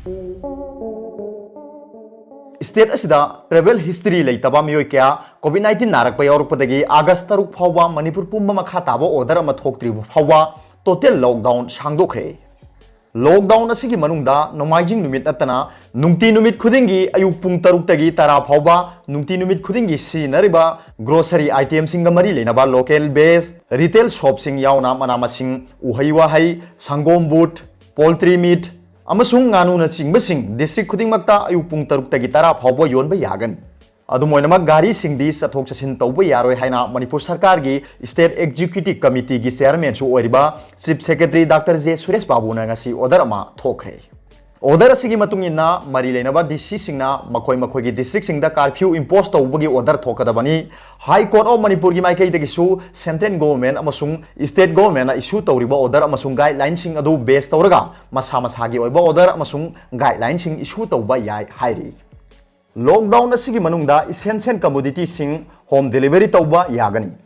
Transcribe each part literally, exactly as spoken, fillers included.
State ꯑꯁꯤꯗ travel history ꯂꯩꯇꯕ ꯃꯤꯑꯣꯏ ꯀꯌꯥ COVID nineteen ꯅꯥꯔꯛꯄ ꯌꯥꯎꯔꯛꯄꯗꯒꯤ August ꯇꯔꯨꯛ ꯐꯥꯎꯕ ꯃꯅꯤꯄꯨꯔ ꯄꯨꯝꯕ ꯃꯈꯥ ꯇꯥꯕ order ꯑꯃ ꯊꯣꯛꯇ꯭ꯔꯤꯕ ꯐꯥꯎꯕ total lockdown ꯁꯥꯡꯗꯣꯛꯈ꯭ꯔꯦ꯫ Lockdown ꯑꯁꯤꯒꯤ ꯃꯅꯨꯡꯗ ꯅꯣꯡꯃꯥꯏꯖꯤꯡ ꯅꯨꯃꯤꯠ ꯅꯠꯇꯅ ꯅꯨꯡꯇꯤ ꯅꯨꯃꯤꯠ ꯈꯨꯗꯤꯡꯒꯤ ꯑꯌꯨꯛ ꯄꯨꯡ ꯇꯔꯨꯛꯇꯒꯤ ꯇꯔꯥ ꯐꯥꯎꯕ ꯅꯨꯡꯇꯤ ꯅꯨꯃꯤꯠ ꯈꯨꯗꯤꯡꯒꯤ ꯁꯤꯖꯤꯟꯅꯔꯤꯕ grocery itemꯁꯤꯡꯒ ꯃꯔꯤ ꯂꯩꯅꯕ local based retail shopꯁꯤꯡ ꯌꯥꯎꯅ ꯃꯅꯥ ꯃꯁꯤꯡ, ꯎꯍꯩ ꯋꯥꯍꯩ, ꯁꯪꯒꯣꯝ ꯕꯨꯠ, poultry meat ꯑꯃꯁꯨꯡ ꯉꯥꯅꯨꯅꯆꯤꯡꯕꯁꯤꯡ district ꯈꯨꯗꯤꯡꯃꯛꯇ ꯑꯌꯨꯛ ꯄꯨꯡ ꯇꯔꯨꯛꯇꯒꯤ ꯇꯔꯥ ꯐꯥꯎꯕ ꯌꯣꯟꯕ ꯌꯥꯒꯅꯤ꯫ ꯑꯗꯨꯝ ꯑꯣꯏꯅꯃꯛ ꯒꯥꯔꯤꯁꯤꯡꯗꯤ ꯆꯠꯊꯣꯛ ꯆꯠꯁꯤꯟ ꯇꯧꯕ ꯌꯥꯔꯣꯏ ꯍꯥꯏꯅ ꯃꯅꯤꯄꯨꯔ ꯁꯔꯀꯥꯔꯒꯤ State Executive Committeeꯒꯤ chairmanꯁꯨ ꯑꯣꯏꯔꯤꯕ Chief Secretary Doctor J Suresh ꯕꯥꯕꯨꯅ ꯉꯁꯤ order ꯑꯃ ꯊꯣꯛꯈ꯭ꯔꯦ꯫ Order ꯑꯁꯤꯒꯤ ꯃꯇꯨꯡ ꯏꯟꯅ ꯃꯔꯤ ꯂꯩꯅꯕ DCꯁꯤꯡꯅ ꯃꯈꯣꯏ ꯃꯈꯣꯏꯒꯤ districtꯁꯤꯡꯗ curfew impose ꯇꯧꯕꯒꯤ order ꯊꯣꯛꯀꯗꯕꯅꯤ꯫ High Court of ꯃꯅꯤꯄꯨꯔꯒꯤ ꯃꯥꯏꯀꯩꯗꯒꯤꯁꯨ central government ꯑꯃꯁꯨꯡ state governmentꯅ issue ꯇꯧꯔꯤꯕ order ꯑꯃꯁꯨꯡ guidelineꯁꯤꯡ ꯑꯗꯨ base ꯇꯧꯔꯒ ꯃꯁꯥ ꯃꯁꯥꯒꯤ ꯑꯣꯏꯕ order ꯑꯃꯁꯨꯡ guidelineꯁꯤꯡ issue ꯇꯧꯕ ꯌꯥꯏ ꯍꯥꯏꯔꯤ꯫ Lockdown ꯑꯁꯤꯒꯤ ꯃꯅꯨꯡꯗ essential commoditiesꯁꯤꯡ home delivery ꯇꯧꯕ ꯌꯥꯒꯅꯤ꯫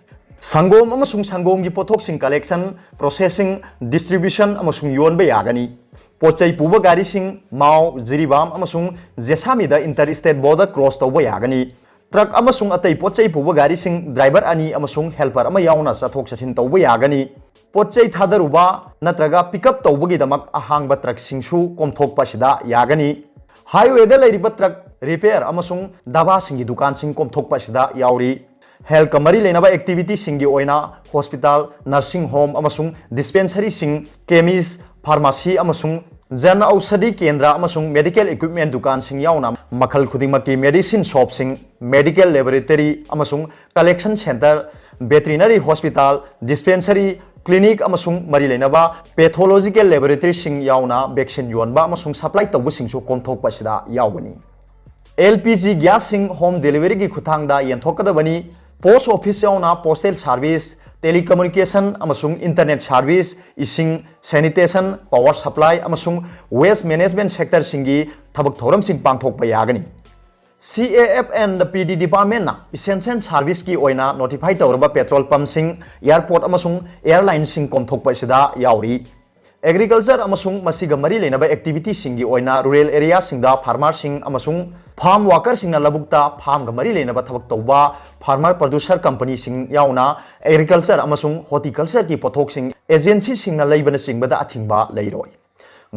ꯁꯪꯒꯣꯝ ꯑꯃꯁꯨꯡ ꯁꯪꯒꯣꯝꯒꯤ ꯄꯣꯠꯊꯣꯛꯁꯤꯡ collection, processing, distribution ꯑꯃꯁꯨꯡ ꯌꯣꯟꯕ ꯌꯥꯒꯅꯤ꯫ ꯄꯣꯠ ꯆꯩ ꯄꯨꯕ ꯒꯥꯔꯤꯁꯤꯡ ꯃꯥꯎ, ꯖꯤꯔꯤꯕꯥꯝ ꯑꯃꯁꯨꯡ ꯖꯦꯁꯥꯃꯤꯗ inter state border cross ꯇꯧꯕ ꯌꯥꯒꯅꯤ꯫ Truck ꯑꯃꯁꯨꯡ ꯑꯇꯩ ꯄꯣꯠ ꯆꯩ ꯄꯨꯕ ꯒꯥꯔꯤꯁꯤꯡ driver ꯑꯅꯤ ꯑꯃꯁꯨꯡ helper ꯑꯃ ꯌꯥꯎꯅ ꯆꯠꯊꯣꯛ ꯆꯠꯁꯤꯟ ꯇꯧꯕ ꯌꯥꯒꯅꯤ꯫ ꯄꯣꯠ ꯆꯩ ꯊꯥꯗꯔꯨꯕ ꯅꯠꯇ꯭ꯔꯒ pick up ꯇꯧꯕꯒꯤꯗꯃꯛ ꯑꯍꯥꯡꯕ truckꯁꯤꯡꯁꯨ ꯀꯣꯝꯊꯣꯛꯄ ꯑꯁꯤꯗ ꯌꯥꯒꯅꯤ꯫ Highwayꯗ ꯂꯩꯔꯤꯕ truck repair ꯑꯃꯁꯨꯡ ꯗꯥꯕꯥꯁꯤꯡꯒꯤ ꯗꯨꯀꯥꯟꯁꯤꯡ ꯀꯣꯝꯊꯣꯛꯄ ꯑꯁꯤꯗ ꯌꯥꯎꯔꯤ꯫ Healthꯀ ꯃꯔꯤ ꯂꯩꯅꯕ activityꯁꯤꯡꯒꯤ ꯑꯣꯏꯅ hospital, nursing home ꯑꯃꯁꯨꯡ dispensaryꯁꯤꯡ, chemist, pharmacy ꯑꯃꯁꯨꯡ ꯖꯟ ꯑꯧꯁꯥꯙꯤ ꯀꯦꯟꯗ꯭ꯔ ꯑꯃꯁꯨꯡ medical equipment ꯗꯨꯀꯥꯟꯁꯤꯡ ꯌꯥꯎꯅ ꯃꯈꯜ ꯈꯨꯗꯤꯡꯃꯛꯀꯤ medicine shopꯁꯤꯡ, medical laboratory ꯑꯃꯁꯨꯡ collection center, veterinary hospital, dispensary, clinic ꯑꯃꯁꯨꯡ ꯃꯔꯤ ꯂꯩꯅꯕ pathological laboratoryꯁꯤꯡ ꯌꯥꯎꯅ vaccine ꯌꯣꯟꯕ ꯑꯃꯁꯨꯡ supply ꯇꯧꯕꯁꯤꯡꯁꯨ ꯀꯣꯝꯊꯣꯛꯄ ꯑꯁꯤꯗ ꯌꯥꯎꯒꯅꯤ꯫ LPG gasꯁꯤꯡ home deliveryꯒꯤ ꯈꯨꯠꯊꯥꯡꯗ ꯌꯦꯟꯊꯣꯛꯀꯗꯕꯅꯤ꯫ Post office ꯌꯥꯎꯅ postal service, telecommunication ꯑꯃꯁꯨꯡ internet service, ꯏꯁꯤꯡ, sanitation, power supply ꯑꯃꯁꯨꯡ waste management sectorꯁꯤꯡꯒꯤ ꯊꯕꯛ ꯊꯧꯔꯝꯁꯤꯡ ꯄꯥꯡꯊꯣꯛꯄ ꯌꯥꯒꯅꯤ꯫ CAF and PD departmentꯅ essential serviceꯀꯤ ꯑꯣꯏꯅ notify ꯇꯧꯔꯕ petrol pumpꯁꯤꯡ, airport ꯑꯃꯁꯨꯡ airlineꯁꯤꯡ ꯀꯣꯝꯊꯣꯛꯄ ꯑꯁꯤꯗ ꯌꯥꯎꯔꯤ꯫ Agriculture ꯑꯃꯁꯨꯡ ꯃꯁꯤꯒ ꯃꯔꯤ ꯂꯩꯅꯕ activity ꯁꯤꯡꯒꯤ ꯑꯣꯏꯅ rural area ꯁꯤꯡꯗ farmer ꯁꯤꯡ ꯑꯃꯁꯨꯡ farm worker ꯁꯤꯡꯅ ꯂꯧꯕꯨꯛꯇ farm ꯒ ꯃꯔꯤ ꯂꯩꯅꯕ ꯊꯕꯛ ꯇꯧꯕ farmer producer company ꯁꯤꯡ ꯌꯥꯎꯅ agriculture ꯑꯃꯁꯨꯡ horticulture ꯒꯤ ꯄꯣꯠꯊꯣꯛꯁꯤꯡ agency ꯁꯤꯡꯅ ꯂꯩꯕꯅꯆꯤꯡꯕꯗ ꯑꯊꯤꯡꯕ ꯂꯩꯔꯣꯏ꯫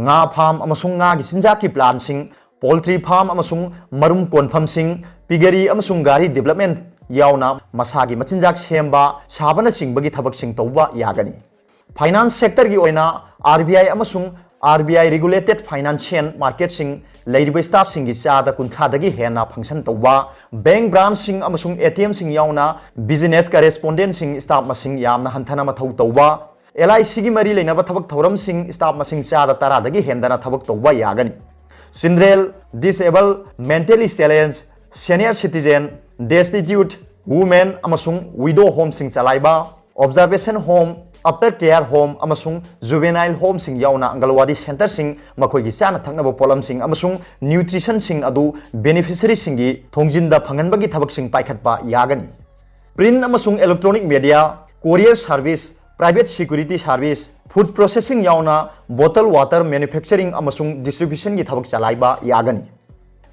ꯉꯥ farm ꯑꯃꯁꯨꯡ ꯉꯥꯒꯤ ꯆꯤꯟꯖꯥꯛꯀꯤ plant ꯁꯤꯡ, poultry farm ꯑꯃꯁꯨꯡ ꯃꯔꯨꯝ ꯀꯣꯟꯐꯝꯁꯤꯡ, piggery ꯑꯃꯁꯨꯡ ꯒꯥꯔꯤ development ꯌꯥꯎꯅ ꯃꯁꯥꯒꯤ ꯃꯆꯤꯟꯖꯥꯛ ꯁꯦꯝꯕ, ꯁꯥꯕꯅꯆꯤꯡꯕꯒꯤ ꯊꯕꯛꯁꯤꯡ ꯇꯧꯕ ꯌꯥꯒꯅꯤ꯫ Finance sector ꯒꯤ ꯑꯣꯏꯅ R B I ꯑꯃꯁꯨꯡ R B I regulated financial market ꯁꯤꯡ ꯂꯩꯔꯤꯕ staff ꯁꯤꯡꯒꯤ ꯆꯥꯗ ꯀꯨꯟꯊ꯭ꯔꯥꯗꯒꯤ ꯍꯦꯟꯅ function ꯇꯧꯕ, bank branch ꯁꯤꯡ ꯑꯃꯁꯨꯡ A T M ꯁꯤꯡ ꯌꯥꯎꯅ business correspondent ꯁꯤꯡ staff ꯃꯁꯤꯡ ꯌꯥꯝꯅ ꯍꯟꯊꯅ ꯃꯊꯧ ꯇꯧꯕ, L I C ꯒꯤ ꯃꯔꯤ ꯂꯩꯅꯕ ꯊꯕꯛ ꯊꯧꯔꯝꯁꯤꯡ staff ꯃꯁꯤꯡ ꯆꯥꯗ ꯇꯔꯥꯗꯒꯤ ꯍꯦꯟꯗꯅ ꯊꯕꯛ ꯇꯧꯕ ꯌꯥꯒꯅꯤ꯫ Children, disabled, mentally challenged, senior citizen, destitute, women ꯑꯃꯁꯨꯡ widow home ꯁꯤꯡ ꯆꯂꯥꯏꯕ, observation home, after care home ꯑꯃꯁꯨꯡ juvenile home ꯁꯤꯡ ꯌꯥꯎꯅ ꯑꯪꯒꯜꯋꯥꯗꯤ centre ꯁꯤꯡ ꯃꯈꯣꯏꯒꯤ ꯆꯥꯅ ꯊꯛꯅꯕ ꯄꯣꯠꯂꯝꯁꯤꯡ ꯑꯃꯁꯨꯡ nutrition ꯁꯤꯡ ꯑꯗꯨ beneficiary ꯁꯤꯡꯒꯤ ꯊꯣꯡꯖꯤꯟꯗ ꯐꯪꯍꯟꯕꯒꯤ ꯊꯕꯛꯁꯤꯡ ꯄꯥꯏꯈꯠꯄ ꯌꯥꯒꯅꯤ꯫ Print ꯑꯃꯁꯨꯡ electronic media, courier service, private security service, food processing ꯌꯥꯎꯅ bottle water manufacturing ꯑꯃꯁꯨꯡ distribution ꯒꯤ ꯊꯕꯛ ꯆꯂꯥꯏꯕ ꯌꯥꯒꯅꯤ꯫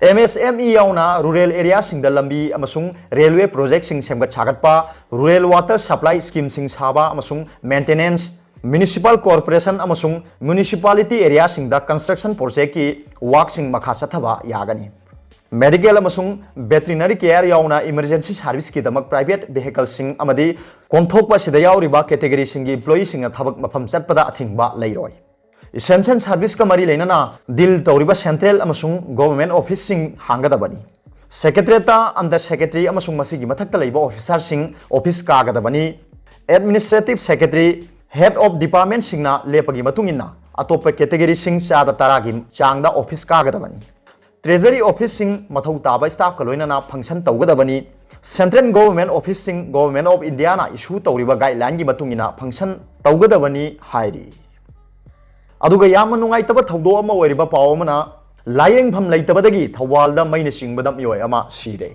M S M E ꯌꯥꯎꯅ rural area ꯁꯤꯡꯗ ꯂꯝꯕꯤ ꯑꯃꯁꯨꯡ railway project ꯁꯤꯡ ꯁꯦꯝꯒꯠ ꯁꯥꯒꯠꯄ, rural water supply scheme ꯁꯤꯡ ꯁꯥꯕ ꯑꯃꯁꯨꯡ maintenance, municipal corporation ꯑꯃꯁꯨꯡ municipality area ꯁꯤꯡꯗ construction project ꯀꯤ work ꯁꯤꯡ ꯃꯈꯥ ꯆꯠꯊꯕ ꯌꯥꯒꯅꯤ꯫ Medical ꯑꯃꯁꯨꯡ veterinary care ꯌꯥꯎꯅ emergency service ꯀꯤꯗꯃꯛ private vehicle ꯁꯤꯡ ꯑꯃꯗꯤ ꯀꯣꯝꯊꯣꯛꯄ ꯑꯁꯤꯗ ꯌꯥꯎꯔꯤꯕ category ꯁꯤꯡꯒꯤ employee ꯁꯤꯡꯅ ꯊꯕꯛ ꯃꯐꯝ ꯆꯠꯄꯗ ꯑꯊꯤꯡꯕ ꯂꯩꯔꯣꯏ꯫ Essential service ꯀ ꯃꯔꯤ ꯂꯩꯅꯅ deal ꯇꯧꯔꯤꯕ central ꯑꯃꯁꯨꯡ government office ꯁꯤꯡ ꯍꯥꯡꯒꯗꯕꯅꯤ꯫ Secretariat ꯇ under secretary ꯑꯃꯁꯨꯡ ꯃꯁꯤꯒꯤ ꯃꯊꯛꯇ ꯂꯩꯕ officer ꯁꯤꯡ office ꯀꯥꯒꯗꯕꯅꯤ꯫ Administrative secretary, head of department ꯁꯤꯡꯅ ꯂꯦꯞꯄꯒꯤ ꯃꯇꯨꯡ ꯏꯟꯅ ꯑꯇꯣꯞꯄ category ꯁꯤꯡ ꯆꯥꯗ ꯇꯔꯥꯒꯤ ꯆꯥꯡꯗ office ꯀꯥꯒꯗꯕꯅꯤ꯫ Treasury office ꯁꯤꯡ ꯃꯊꯧ ꯇꯥꯕ staff ꯀ ꯂꯣꯏꯅꯅ function ꯇꯧꯒꯗꯕꯅꯤ꯫ Central government office ꯁꯤꯡ Government of India ꯅ issue ꯇꯧꯔꯤꯕ guideline ꯒꯤ ꯃꯇꯨꯡ ꯏꯟꯅ function ꯇꯧꯒꯗꯕꯅꯤ ꯍꯥꯏꯔꯤ꯫ ꯑꯗꯨꯒ ꯌꯥꯝꯅ ꯅꯨꯡꯉꯥꯏꯇꯕ ꯊꯧꯗꯣꯛ ꯑꯃ ꯑꯣꯏꯔꯤꯕ ꯄꯥꯎ ꯑꯃꯅ, ꯂꯥꯌꯦꯡꯐꯝ ꯂꯩꯇꯕꯗꯒꯤ ꯊꯧꯕꯥꯜꯗ ꯃꯩꯅ ꯆꯤꯡꯕꯗ ꯃꯤꯑꯣꯏ ꯑꯃ ꯁꯤꯔꯦ꯫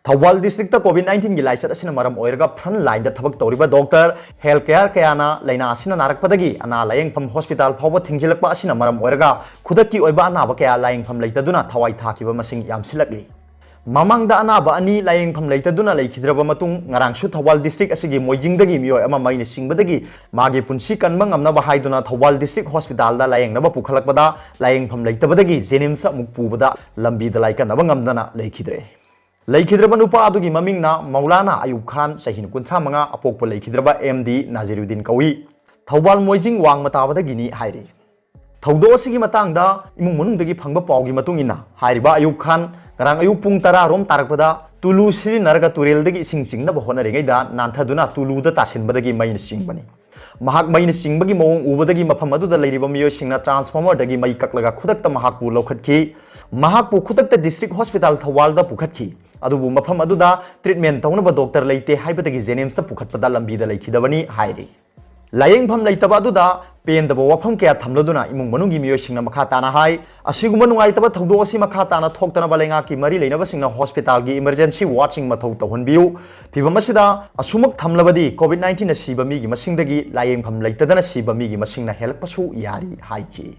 ꯊꯧꯕꯥꯜ ꯗꯤꯁꯇ꯭ꯔꯤꯛꯇ ꯀꯣꯚꯤꯗ ꯅꯥꯏꯟꯇꯤꯟꯒꯤ ꯂꯥꯏꯆꯠ ꯑꯁꯤꯅ ꯃꯔꯝ ꯑꯣꯏꯔꯒ ꯐ꯭ꯔꯟ ꯂꯥꯏꯟꯗ ꯊꯕꯛ ꯇꯧꯔꯤꯕ ꯗꯣꯛꯇꯔ, ꯍꯦꯜꯊ ꯀꯦꯌꯔ ꯀꯌꯥꯅ ꯂꯥꯏꯅꯥ ꯑꯁꯤꯅ ꯅꯥꯔꯛꯄꯗꯒꯤ ꯑꯅꯥ ꯂꯥꯌꯦꯡꯐꯝ ꯍꯣꯁꯄꯤꯇꯥꯜ ꯐꯥꯎꯕ ꯊꯤꯡꯖꯤꯜꯂꯛꯄ ꯑꯁꯤꯅ ꯃꯔꯝ ꯑꯣꯏꯔꯒ ꯈꯨꯗꯛꯀꯤ ꯑꯣꯏꯕ ꯑꯅꯥꯕ ꯀꯌꯥ ꯂꯥꯌꯦꯡꯐꯝ ꯂꯩꯇꯗꯨꯅ ꯊꯋꯥꯏ ꯊꯥꯈꯤꯕ ꯃꯁꯤꯡ ꯌꯥꯝꯁꯤꯜꯂꯛꯂꯤ꯫ ꯃꯃꯥꯡꯗ ꯑꯅꯥꯕ ꯑꯅꯤ ꯂꯥꯌꯦꯡꯐꯝ ꯂꯩꯇꯗꯨꯅ ꯂꯩꯈꯤꯗ꯭ꯔꯕ ꯃꯇꯨꯡ, ꯉꯔꯥꯡꯁꯨ ꯊꯧꯕꯥꯜ ꯗꯤꯁꯇ꯭ꯔꯤꯛ ꯑꯁꯤꯒꯤ ꯃꯣꯏꯖꯤꯡꯗꯒꯤ ꯃꯤꯑꯣꯏ ꯑꯃ ꯃꯩꯅ ꯆꯤꯡꯕꯗꯒꯤ ꯃꯥꯒꯤ ꯄꯨꯟꯁꯤ ꯀꯟꯕ ꯉꯝꯅꯕ ꯍꯥꯏꯗꯨꯅ ꯊꯧꯕꯥꯜ ꯗꯤꯁꯇ꯭ꯔꯤꯛ ꯍꯣꯁꯄꯤꯇꯥꯜꯗ ꯂꯥꯌꯦꯡꯅꯕ ꯄꯨꯈꯠꯂꯛꯄꯗ, ꯂꯥꯌꯦꯡꯐꯝ ꯂꯩꯇꯕꯗꯒꯤ ꯖꯦꯅꯤꯝꯁ ꯑꯃꯨꯛ ꯄꯨꯕꯗ ꯂꯝꯕꯤꯗ ꯂꯥꯏꯀꯠꯅꯕ ꯉꯝꯗꯅ ꯂꯩꯈꯤꯗ꯭ꯔꯦ꯫ ꯂꯩꯈꯤꯗ꯭ꯔꯕ ꯅꯨꯄꯥ ꯑꯗꯨꯒꯤ ꯃꯃꯤꯡꯅ ꯃꯧꯂꯥꯅꯥ ꯑꯌꯨꯕ ꯈꯥꯟ, ꯆꯍꯤ ꯀꯨꯟꯊ꯭ꯔꯥ ꯃꯉꯥ, ꯑꯄꯣꯛꯄ ꯂꯩꯈꯤꯗ꯭ꯔꯕ ꯑꯦꯝ ꯗꯤ ꯅꯥꯖꯤꯔꯨꯗꯤꯟ ꯀꯧꯏ꯫ ꯊꯧꯕꯥꯜ ꯃꯣꯏꯖꯤꯡ ꯋꯥꯡꯃ ꯇꯥꯕꯗꯒꯤꯅꯤ ꯍꯥꯏꯔꯤ꯫ ꯊꯧꯗꯣꯛ ꯑꯁꯤꯒꯤ ꯃꯇꯥꯡꯗ ꯏꯃꯨꯡ ꯃꯅꯨꯡꯗꯒꯤ ꯐꯪꯕ ꯄꯥꯎꯒꯤ ꯃꯇꯨꯡ ꯏꯟꯅ, ꯍꯥꯏꯔꯤꯕ ꯑꯌꯨꯕ ꯈꯥꯟ ꯉꯔꯥꯡ ꯑꯌꯨꯛ ꯄꯨꯡ ꯇꯔꯥ ꯔꯣꯝ ꯇꯥꯔꯛꯄꯗ ꯇꯨꯂꯨ ꯁꯤꯖꯤꯟꯅꯔꯒ ꯇꯨꯔꯦꯜꯗꯒꯤ ꯏꯁꯤꯡ ꯆꯤꯡꯅꯕ ꯍꯣꯠꯅꯔꯤꯉꯩꯗ ꯅꯥꯟꯊꯗꯨꯅ ꯇꯨꯂꯨꯗ ꯇꯥꯁꯤꯟꯕꯗꯒꯤ ꯃꯩꯅ ꯆꯤꯡꯕꯅꯤ꯫ ꯃꯍꯥꯛ ꯃꯩꯅ ꯆꯤꯡꯕꯒꯤ ꯃꯑꯣꯡ ꯎꯕꯗꯒꯤ ꯃꯐꯝ ꯑꯗꯨꯗ ꯂꯩꯔꯤꯕ ꯃꯤꯑꯣꯏꯁꯤꯡꯅ ꯇ꯭ꯔꯥꯟꯁꯐꯣꯔꯃꯔꯗꯒꯤ ꯃꯩ ꯀꯛꯂꯒ ꯈꯨꯗꯛꯇ ꯃꯍꯥꯛꯄꯨ ꯂꯧꯈꯠꯈꯤ꯫ ꯃꯍꯥꯛꯄꯨ ꯈꯨꯗꯛꯇ ꯗꯤꯁꯇ꯭ꯔꯤꯛ ꯍꯣꯁꯄꯤꯇꯥꯜ ꯊꯧꯕꯥꯜꯗ ꯄꯨꯈꯠꯈꯤ꯫ ꯑꯗꯨꯕꯨ ꯃꯐꯝ ꯑꯗꯨꯗ ꯇ꯭ꯔꯤꯠꯃꯦꯟ ꯇꯧꯅꯕ ꯗꯣꯛꯇꯔ ꯂꯩꯇꯦ ꯍꯥꯏꯕꯗꯒꯤ ꯖꯦꯅꯤꯝꯁꯇ ꯄꯨꯈꯠꯄꯗ ꯂꯝꯕꯤꯗ ꯂꯩꯈꯤꯗꯕꯅꯤ ꯍꯥꯏꯔꯤ꯫ ꯂꯥꯌꯦꯡꯐꯝ ꯂꯩꯇꯕ ꯑꯗꯨꯗ ꯄꯦꯟꯗꯕ ꯋꯥꯐꯝ ꯀꯌꯥ ꯊꯝꯂꯗꯨꯅ ꯏꯃꯨꯡ ꯃꯅꯨꯡꯒꯤ ꯃꯤꯑꯣꯏꯁꯤꯡꯅ ꯃꯈꯥ ꯇꯥꯅ ꯍꯥꯏ, ꯑꯁꯤꯒꯨꯝꯕ ꯅꯨꯡꯉꯥꯏꯇꯕ ꯊꯧꯗꯣꯛ ꯑꯁꯤ ꯃꯈꯥ ꯇꯥꯅ ꯊꯣꯛꯇꯅꯕ ꯂꯩꯉꯥꯛꯀꯤ ꯃꯔꯤ ꯂꯩꯅꯕꯁꯤꯡꯅ ꯍꯣꯁꯄꯤꯇꯥꯜꯒꯤ ꯏꯃꯔꯖꯦꯟꯁꯤ ꯋꯥꯔꯗꯁꯤꯡ ꯃꯊꯧ ꯇꯧꯍꯟꯕꯤꯌꯨ꯫ ꯐꯤꯚꯝ ꯑꯁꯤꯗ ꯑꯁꯨꯃꯛ ꯊꯝꯂꯕꯗꯤ ꯀꯣꯚꯤꯗ ꯅꯥꯏꯟꯇꯤꯟꯅ ꯁꯤꯕ ꯃꯤꯒꯤ ꯃꯁꯤꯡꯗꯒꯤ ꯂꯥꯌꯦꯡꯐꯝ ꯂꯩꯇꯗꯅ ꯁꯤꯕ ꯃꯤꯒꯤ ꯃꯁꯤꯡꯅ ꯍꯦꯜꯂꯛꯄꯁꯨ ꯌꯥꯔꯤ ꯍꯥꯏꯈꯤ꯫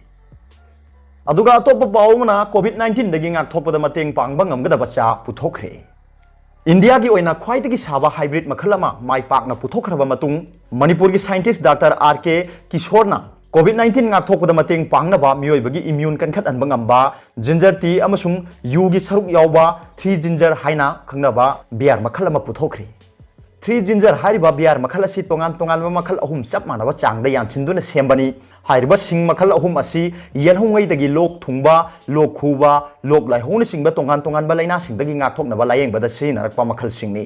ꯑꯗꯨꯒ ꯑꯇꯣꯞꯄ ꯄꯥꯎ ꯑꯃꯅ, ꯀꯣꯚꯤꯗ ꯅꯥꯏꯟꯇꯤꯟꯗꯒꯤ ꯉꯥꯛꯊꯣꯛꯄꯗ ꯃꯇꯦꯡ ꯄꯥꯡꯕ ꯉꯝꯒꯗꯕ ꯆꯥ ꯄꯨꯊꯣꯛꯈ꯭ꯔꯦ꯫ ꯏꯟꯗꯤꯌꯥꯒꯤ ꯑꯣꯏꯅ ꯈ꯭ꯋꯥꯏꯗꯒꯤ ꯁꯥꯕ ꯍꯥꯏꯕ꯭ꯔꯤꯠ ꯃꯈꯜ ꯑꯃ ꯃꯥꯏ ꯄꯥꯛꯅ ꯄꯨꯊꯣꯛꯈ꯭ꯔꯕ ꯃꯇꯨꯡ, ꯃꯅꯤꯄꯨꯔꯒꯤ ꯁꯥꯏꯟꯇꯤꯁ ꯗꯥꯛꯇꯔ ꯑꯥꯔ ꯀꯦ ꯀꯤꯁꯣꯔꯅ ꯀꯣꯚꯤꯗ ꯅꯥꯏꯟꯇꯤꯟ ꯉꯥꯛꯊꯣꯛꯄꯗ ꯃꯇꯦꯡ ꯄꯥꯡꯅꯕ ꯃꯤꯑꯣꯏꯕꯒꯤ ꯏꯃ꯭ꯌꯨꯟ ꯀꯟꯈꯠꯍꯟꯕ ꯉꯝꯕ ꯖꯤꯟꯖꯔ ꯇꯤ ꯑꯃꯁꯨꯡ ꯌꯨꯒꯤ ꯁꯔꯨꯛ ꯌꯥꯎꯕ ꯊ꯭ꯔꯤ ꯖꯤꯟꯖꯔ ꯍꯥꯏꯅ ꯈꯪꯅꯕ ꯕꯤꯌꯥꯔ ꯃꯈꯜ ꯑꯃ ꯄꯨꯊꯣꯛꯈ꯭ꯔꯦ꯫ ꯊ꯭ꯔꯤ ꯖꯤꯟꯖꯔ ꯍꯥꯏꯔꯤꯕ ꯕꯤꯌꯥꯔ ꯃꯈꯜ ꯑꯁꯤ ꯇꯣꯉꯥꯟ ꯇꯣꯉꯥꯟꯕ ꯃꯈꯜ ꯑꯍꯨꯝ ꯆꯞ ꯃꯥꯟꯅꯕ ꯆꯥꯡꯗ ꯌꯥꯟꯁꯤꯟꯗꯨꯅ ꯁꯦꯝꯕꯅꯤ꯫ ꯍꯥꯏꯔꯤꯕ ꯁꯤꯡ ꯃꯈꯜ ꯑꯍꯨꯝ ꯑꯁꯤ ꯌꯦꯜꯍꯧꯉꯩꯗꯒꯤ ꯂꯣꯛ ꯊꯨꯡꯕ, ꯂꯣꯛ ꯈꯨꯕ, ꯂꯣꯛ ꯂꯥꯏꯍꯧꯅꯆꯤꯡꯕ ꯇꯣꯉꯥꯟ ꯇꯣꯉꯥꯟꯕ ꯂꯥꯏꯅꯥꯁꯤꯡꯗꯒꯤ ꯉꯥꯛꯊꯣꯛꯅꯕ ꯂꯥꯌꯦꯡꯕꯗ ꯁꯤꯖꯤꯟꯅꯔꯛꯄ ꯃꯈꯜꯁꯤꯡꯅꯤ꯫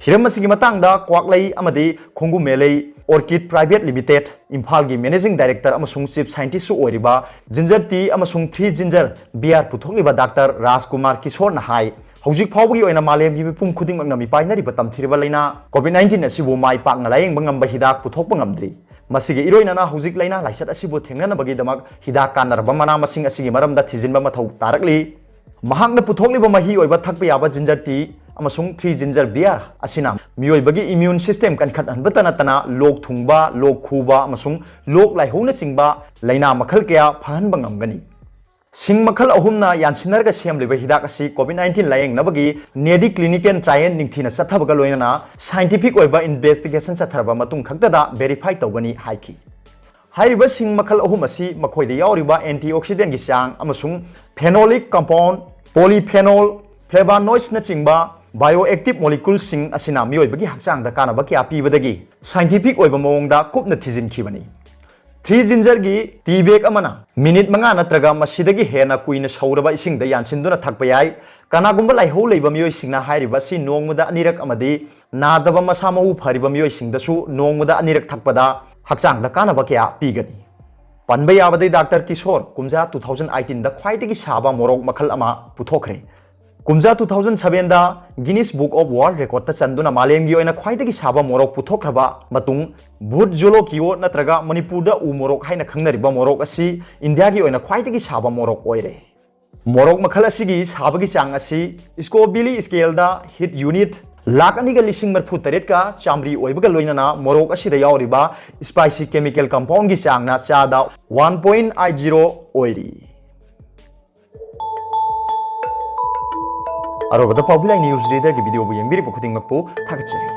ꯍꯤꯔꯝ ꯑꯁꯤꯒꯤ ꯃꯇꯥꯡꯗ ꯀ꯭ꯋꯥꯛꯂꯩ ꯑꯃꯗꯤ ꯈꯣꯡꯒꯨꯃꯦꯂꯩ ꯑꯣꯔꯀꯤꯗ ꯄ꯭ꯔꯥꯏꯚꯦꯠ ꯂꯤꯃꯤꯇꯦꯗ, ꯏꯝꯐꯥꯜꯒꯤ ꯃꯦꯅꯦꯖꯤꯡ ꯗꯥꯏꯔꯦꯛꯇꯔ ꯑꯃꯁꯨꯡ ꯆꯤꯐ ꯁꯥꯏꯟꯇꯤꯁ꯭ꯠꯁꯨ ꯑꯣꯏꯔꯤꯕ ꯖꯤꯟꯖꯔ ꯇꯤ ꯑꯃꯁꯨꯡ ꯊ꯭ꯔꯤ ꯖꯤꯟꯖꯔ ꯕꯤꯌꯥꯔ ꯄꯨꯊꯣꯛꯂꯤꯕ ꯗꯥꯛꯇꯔ ꯔꯥꯖꯀꯨꯃꯥꯔ ꯀꯤꯁꯣꯔꯅ ꯍꯥꯏ, ꯍꯧꯖꯤꯛ ꯐꯥꯎꯕꯒꯤ ꯑꯣꯏꯅ ꯃꯥꯂꯦꯝꯒꯤ ꯃꯤꯄꯨꯝ ꯈꯨꯗꯤꯡꯃꯛꯅ ꯃꯤꯄꯥꯏꯅꯔꯤꯕ ꯇꯝꯊꯤꯔꯕ ꯂꯥꯏꯅꯥ ꯀꯣꯚꯤꯗ ꯅꯥꯏꯟꯇꯤꯟ ꯑꯁꯤꯕꯨ ꯃꯥꯏ ꯄꯥꯛꯅ ꯂꯥꯌꯦꯡꯕ ꯉꯝꯕ ꯍꯤꯗꯥꯛ ꯄꯨꯊꯣꯛꯄ ꯉꯝꯗ꯭ꯔꯤ꯫ ꯃꯁꯤꯒꯤ ꯏꯔꯣꯏꯅꯅ ꯍꯧꯖꯤꯛ ꯂꯥꯏꯅꯥ ꯂꯥꯏꯆꯠ ꯑꯁꯤꯕꯨ ꯊꯦꯡꯅꯅꯕꯒꯤꯗꯃꯛ ꯍꯤꯗꯥꯛ ꯀꯥꯟꯅꯔꯕ ꯃꯅꯥ ꯃꯁꯤꯡ ꯑꯁꯤꯒꯤ ꯃꯔꯝꯗ ꯊꯤꯖꯤꯟꯕ ꯃꯊꯧ ꯇꯥꯔꯛꯂꯤ꯫ ꯃꯍꯥꯛꯅ ꯄꯨꯊꯣꯛꯂꯤꯕ ꯃꯍꯤ ꯑꯣꯏꯕ ꯊꯛꯄ ꯌꯥꯕ ꯖꯤꯟꯖꯔ ꯇꯤ ꯑꯃꯁꯨꯡ three ginger beer ꯑꯁꯤꯅ ꯃꯤꯑꯣꯏꯕꯒꯤ immune system ꯀꯟꯈꯠꯍꯟꯕꯇ ꯅꯠꯇꯅ ꯂꯣꯛ ꯊꯨꯡꯕ, ꯂꯣꯛ ꯈꯨꯕ ꯑꯃꯁꯨꯡ ꯂꯣꯛ ꯂꯥꯏꯍꯧꯅꯆꯤꯡꯕ ꯂꯥꯏꯅꯥ ꯃꯈꯜ ꯀꯌꯥ ꯐꯍꯟꯕ ꯉꯝꯒꯅꯤ꯫ ꯁꯤꯡ ꯃꯈꯜ ꯑꯍꯨꯝꯅ ꯌꯥꯟꯁꯤꯟꯅꯔꯒ ꯁꯦꯝꯂꯤꯕ ꯍꯤꯗꯥꯛ ꯑꯁꯤ COVID nineteen ꯂꯥꯌꯦꯡꯅꯕꯒꯤ NEDI clinical trial ꯅꯤꯡꯊꯤꯅ ꯆꯠꯊꯕꯒ ꯂꯣꯏꯅꯅ scientific ꯑꯣꯏꯕ investigation ꯆꯠꯊꯔꯕ ꯃꯇꯨꯡ ꯈꯛꯇꯗ verify ꯇꯧꯒꯅꯤ ꯍꯥꯏꯈꯤ꯫ ꯍꯥꯏꯔꯤꯕ ꯁꯤꯡ ꯃꯈꯜ ꯑꯍꯨꯝ ꯑꯁꯤ ꯃꯈꯣꯏꯗ ꯌꯥꯎꯔꯤꯕ antioxidantꯒꯤ ꯆꯥꯡ ꯑꯃꯁꯨꯡ phenolic compound, polyphenol, flavonoidsꯅꯆꯤꯡꯕ bioactive moleculeꯁꯤꯡ ꯑꯁꯤꯅ ꯃꯤꯑꯣꯏꯕꯒꯤ ꯍꯛꯆꯥꯡꯗ ꯀꯥꯟꯅꯕ ꯀꯌꯥ ꯄꯤꯕꯗꯒꯤ scientific ꯑꯣꯏꯕ ꯃꯑꯣꯡꯗ ꯀꯨꯞꯅ ꯊꯤꯖꯤꯟꯈꯤꯕꯅꯤ꯫ Three gingerꯒꯤ tea bag ꯑꯃꯅ ꯃꯤꯅꯤꯠ ꯃꯉꯥ ꯅꯠꯇ꯭ꯔꯒ ꯃꯁꯤꯗꯒꯤ ꯍꯦꯟꯅ ꯀꯨꯏꯅ ꯁꯧꯔꯕ ꯏꯁꯤꯡꯗ ꯌꯥꯟꯁꯤꯟꯗꯨꯅ ꯊꯛꯄ ꯌꯥꯏ꯫ ꯀꯅꯥꯒꯨꯝꯕ ꯂꯥꯏꯍꯧ ꯂꯩꯕ ꯃꯤꯑꯣꯏꯁꯤꯡꯅ ꯍꯥꯏꯔꯤꯕ ꯑꯁꯤ ꯅꯣꯡꯃꯗ ꯑꯅꯤꯔꯛ ꯑꯃꯗꯤ ꯅꯥꯗꯕ ꯃꯁꯥ ꯃꯎ ꯐꯔꯤꯕ ꯃꯤꯑꯣꯏꯁꯤꯡꯗꯁꯨ ꯅꯣꯡꯃꯗ ꯑꯅꯤꯔꯛ ꯊꯛꯄꯗ ꯍꯛꯆꯥꯡꯗ ꯀꯥꯟꯅꯕ ꯀꯌꯥ ꯄꯤꯒꯅꯤ꯫ ꯄꯟꯕ ꯌꯥꯕꯗꯤ ꯗꯥꯛꯇꯔ ꯀꯤꯁꯣꯔ ꯀꯨꯝꯖꯥ two thousand eighteenꯗ ꯈ꯭ꯋꯥꯏꯗꯒꯤ ꯁꯥꯕ ꯃꯣꯔꯣꯛ ꯃꯈꯜ ꯑꯃ ꯄꯨꯊꯣꯛꯈ꯭ꯔꯦ꯫ ꯀꯨꯝꯖꯥ two thousand sevenꯗ Guinness Book of World Recordꯇ ꯆꯟꯗꯨꯅ ꯃꯥꯂꯦꯝꯒꯤ ꯑꯣꯏꯅ ꯈ꯭ꯋꯥꯏꯗꯒꯤ ꯁꯥꯕ ꯃꯣꯔꯣꯛ ꯄꯨꯊꯣꯛꯈ꯭ꯔꯕ ꯃꯇꯨꯡ, ꯚꯨꯠ ꯖꯣꯂꯣꯀꯤꯌꯣ ꯅꯠꯇ꯭ꯔꯒ ꯃꯅꯤꯄꯨꯔꯗ ꯎ ꯃꯣꯔꯣꯛ ꯍꯥꯏꯅ ꯈꯪꯅꯔꯤꯕ ꯃꯣꯔꯣꯛ ꯑꯁꯤ ꯏꯟꯗꯤꯌꯥꯒꯤ ꯑꯣꯏꯅ ꯈ꯭ꯋꯥꯏꯗꯒꯤ ꯁꯥꯕ ꯃꯣꯔꯣꯛ ꯑꯣꯏꯔꯦ꯫ ꯃꯣꯔꯣꯛ ꯃꯈꯜ ꯑꯁꯤꯒꯤ ꯁꯥꯕꯒꯤ ꯆꯥꯡ ꯑꯁꯤ Scoville scaleꯗ heat unit ꯂꯥꯈ ꯑꯅꯤꯒ ꯂꯤꯁꯤꯡ ꯃꯔꯤꯐꯨ ꯇꯔꯦꯠꯀ ꯆꯥꯃꯔꯤ ꯑꯣꯏꯕꯒ ꯂꯣꯏꯅꯅ ꯃꯣꯔꯣꯛ ꯑꯁꯤꯗ ꯌꯥꯎꯔꯤꯕ spicy chemical compoundꯒꯤ ꯆꯥꯡꯅ ꯆꯥꯗ one point eight zero ꯑꯣꯏꯔꯤ꯫ ꯑꯔꯣꯏꯕꯗ ꯄꯥꯎꯕꯤꯂꯥꯏ news readerꯒꯤ videoꯕꯨ ꯌꯦꯡꯕꯤꯔꯤꯕ ꯈꯨꯗꯤꯡꯃꯛꯄꯨ ꯊꯥꯒꯠꯆꯔꯤ꯫